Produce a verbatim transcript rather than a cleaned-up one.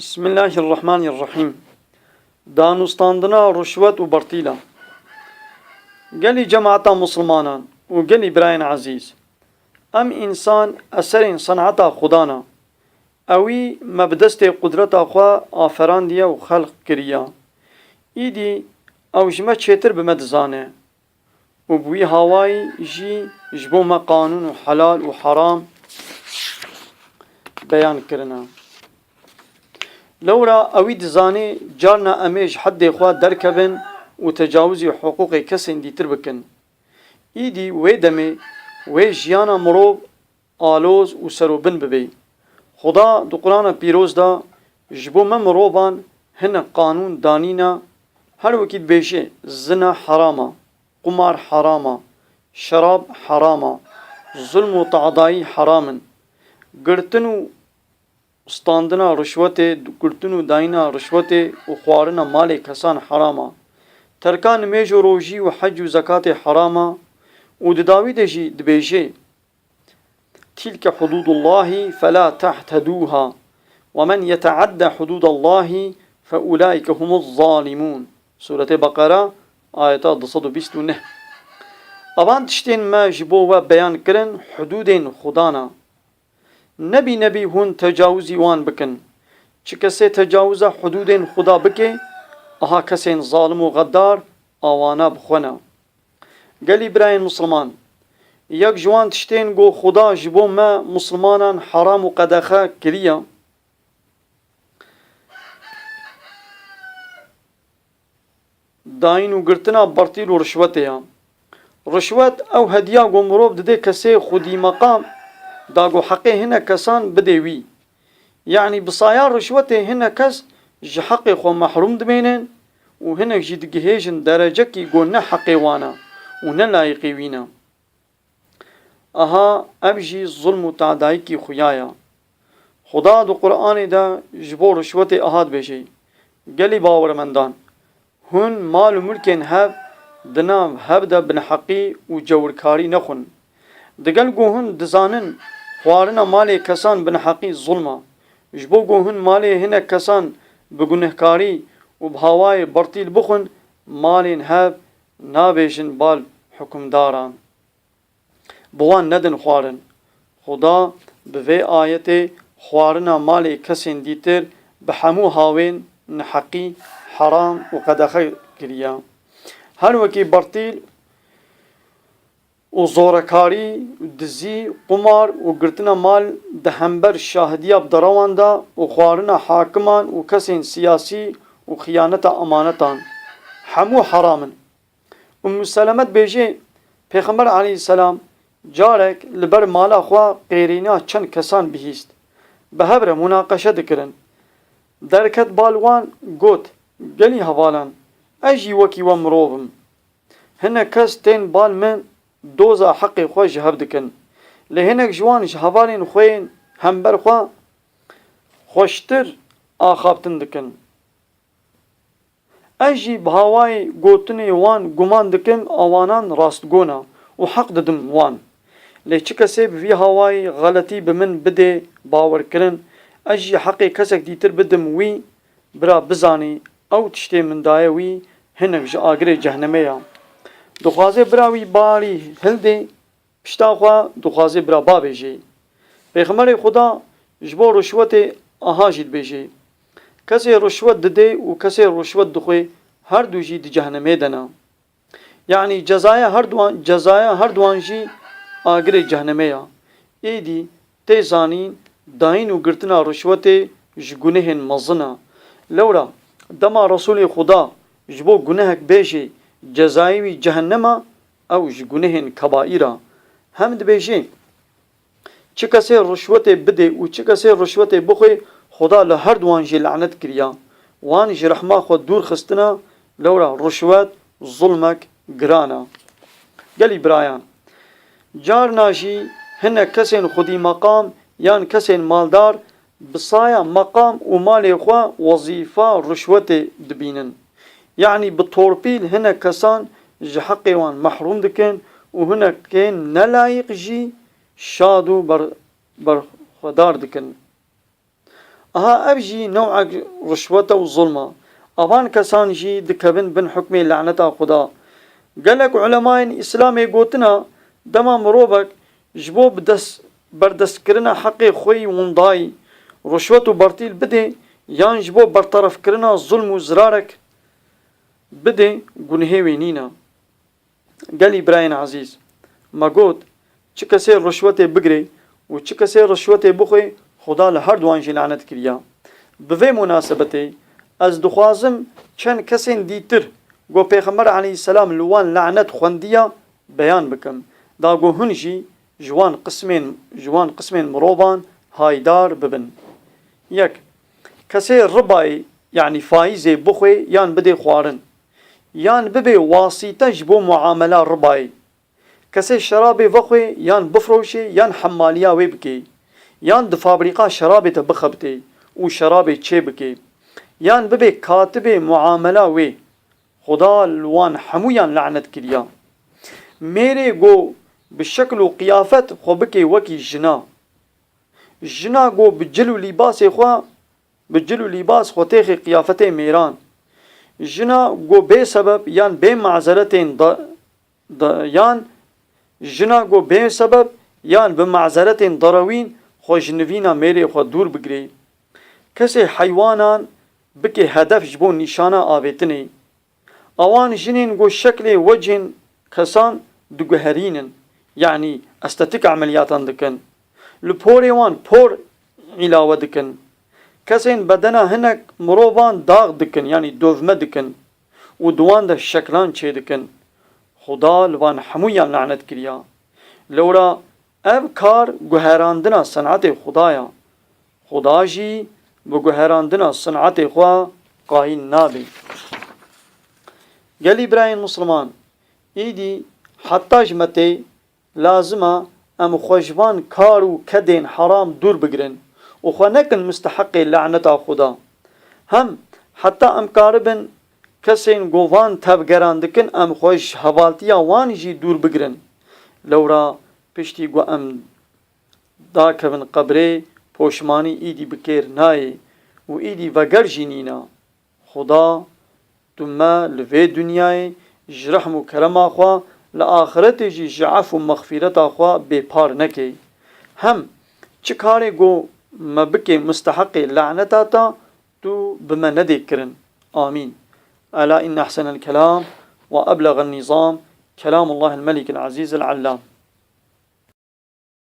Bismillahirrahmanirrahîm. Danûstandina ruşwet û bertîla. Gelî cemaeta misilmanan û gelî birayên ezîz, em însan eserên seneta Xuda ne. Ewî me bi destê qudreta xwe aferandiye û xelq kiriye. Îdî ew ji me çêtir bi me dizane. Û bi wî hawayî jî ji bo me qanûn û helal û heram beyan kirine. Lewra ewî dizanê carna em ê ji heddê xwe derkevin û tecawizî hiqûqê kesên dîtir bikin. Îdî wê demê wê jiyana mirov aloz û serobin bibê. Xuda di Qur'ana Pîroz de ji bo me mirovan hinek qanûn danîne, her wekî dibêje, zina heram e, qumar heram e, şerab heram e, zulm û tadayî heram in, girtin û standina rişwetê, girtin û dayîna rişwetê û xwarina malê kesan heram e, terka nimêj û rojî û hec û zekatê heram e û di dawî de jî dibêje, تلك حدود الله فلا تعتدوها ومن يتعد حدود الله فأولئك هم الظالمون. Sûretê Beqera, ayeta du sed û bîst û neh. Evan tiştên me ji bo we beyan kirin, hudûdên Xuda ne. Nebî nebî hûn tecawizî wan bikin. Çi kesê tecawiza hudûdên Xuda bike, aha kesên zalim û xedar, awana bi xwe ne. Gelî birayên misilman, yek ji wan tiştên ku Xuda ji bo me misilmanan heram û qedexe kiriye, dayîn û girtina bertîl û rişwetê ye. Rişwet ew hediya ku mirov didê kesê xwedî meqam da ku heqê hinek kesan bidê wî. Yanî bi saya rişwetê hinek kes ji heqê xwe mehrûm dimênin û hinek jî digihêjin derecekî ku ne heqê wan e û ne layiqî wî ne. Aha, ev jî zulm û tadayîkî xuya ye. Xuda di Qur'anê de ji bo rişwetê aha dibêje, Gelî bawermendan, hûn mal û milkên hev di nav hev de bi neheqî û cewirkarî nexwin. Digel ku hûn dizanin xwarina malê kesan bi neheqî zulm e, ji bo ku hûn malê hinek kesan bi gunehkarî û bi hawayê bertîl bixwin, malên hev nabêjin bal hukimdaran. Bi wan nedin xwarin. Xuda bi vê ayetê xwarina malê kesên dîtir bi hemû hawên neheqî, heram û qedexe kiriye. Her wekî bertîl û zorekarî, dizî, qumar û girtina mal di hember şahidiya bi derewan de û xwarina hakiman û kesên siyasî û xiyaneta emanetan, hemû heram in. Ummû Seleme dibêje, Pêxember aleyhisselam carek li ber mala xwe qêrîna çend kesan bihîst. Bi hev re munaqeşe dikirin. Derket bal wan, got, Gelî hevalan, ez jî wekî we mirov im. Hinek kes tên bal min doza heqê xwe ji hev dikin. Lê hinek ji wan ji hevalên xwe yên hember xwe xweştir axaftin dikin. Ez jî bi hawayê gotinê wan guman dikim, awanan rastgo ne û heq didim wan. Lê çi kesê bi vî hawayê xeletî bi min bidê bawerkirin, ez jî heqê kesek dîtir bidim wî, bira bizanî, ew tiştê min daye wî hinek ji agirê cehnemê ya. Dixwaze bira wî balî hildê, pişta xwe dixwaze bira bavêje. Pêxemberê Xuda ji bo rişwetê aha jî dibêje, Kesê rişwet didê û kesê rişwet dixwe, her du jî di cehnemê de ne. Yanî cezaya her duwan, cezaya her duwan jî agirê cehnemê ya. Êdî tê zanîn, dayîn û girtina rişwetê ji gunehên mezin e. Lewra dema Resûlê Xuda ji bo gunehek bêje cezayê wî cehennem e, ew ji gunehên kebaîr e. Hem dibêje, Çi kesê rişwetê bidê û çi kesê rişwetê bixwe, Xuda li her duwan jî lanet kiriya. Wan ji rehma xwe dûr xistine, lewra rişwet zulmek giran e. Gelî birayan, carna jî hinek kesên xwedî meqam yan kesên maldar bi saya meqam û malê xwe wezîfa rişwetê dibînin. Yanî bi torpîl hinek kesan ji heqê wan mehrûm dikin û hinekên nelayîq jî şad û ber-, berxwedar dikin. Aha ev jî new'ek rişwet e û zulm e. Avan kesan jî dikevin bin hukmê laneta Xuda. Gelek ulemayên Îslamê gotina, dema mirovek ji bo bi dest, berdestkirina heqê xwe yî windayî rişwet û bertîl bidê, yan ji bo berterefkirina zulm û zirarek bidê, gunhê wê nîne. Gelî birayên ezîz, me got, çi kesê rişwetê bigirê û çi kesê rişwetê bixwê, Xuda li her duwan jî lanet kiriya. Bi vê munasebetê ez dixwazim çend kesên dîtir ku Pêxember aleyhisselam li wan lanet xwendiya beyan bikim, da ku hûn jî ji wan qismên, ji wan qismên mirovan haydar bibin. Yek, kesê ribayê, yanî faîzê bixwê yan bidê xwarin, yan bibe wasîte ji bo muamela ribayê. Kesê şerabê vexwê yan bifroşê yan hemmaliya wê bikê, yan di fabrîqa şerabê de bixebitê û şerabê çêbikê, yan bibe katibê muamela wê. Xuda li wan hemûyan lanet kiriya. Mêrê ku bi şekil û qiyafet xwe bikê wekî jina. Jina ku bi cil û lîbasê xwe, bi cil û lîbas xwe têxê qiyafetê mêran. Jina ku bê sebeb yan bê mazeretên da, da, yan jina ku bê sebeb yan bi mazeretên derewîn xwe ji nivîna mêrê xwe dûr bigirê. Kesê heywanan bike hedef ji bo nîşana avêtinê. Awan jinên ku şeklê wecên kesan diguherînin, yanî estetîk emeliyatan dikin. Li porê wan por îlawe dikin. Kesên bedena hinek mirovan dax dikin, yanî dövme dikin û di wan de şeklan çêdikin. Xuda li van hemûyan lanet kiriya. Lewra ev kar guherandina senetê Xuda ya. Xuda jî bi guherandina senetê xwe qayîl nabe. Gelî birayên misliman, îdî heta ji me tê lazim e em xwe ji van kar û kedên heram dûr bigirin û xwe nekin misteheqê laneta Xuda. Hem heta em karibin kesên ku van tevgeran dikin, em xwe ji hevaltiya wan jî dûr bigirin. Lewra piştî ku em dakevin qebrê, poşmanî îdî bi kêr nayê û îdî veger jî nîne. Xuda, tu me li vê dinyayê ji rehm û kerema xwe, li axretê jî ji ef û mexfîreta xwe bêpar nekê. Hem çi karê ku me bikê misteheqê laneta te, tu bi me nedê kirin. Amîn. Ela inne ehsenel kelam ve eblegan nizam, kelamullahil melikil ezîzil allam.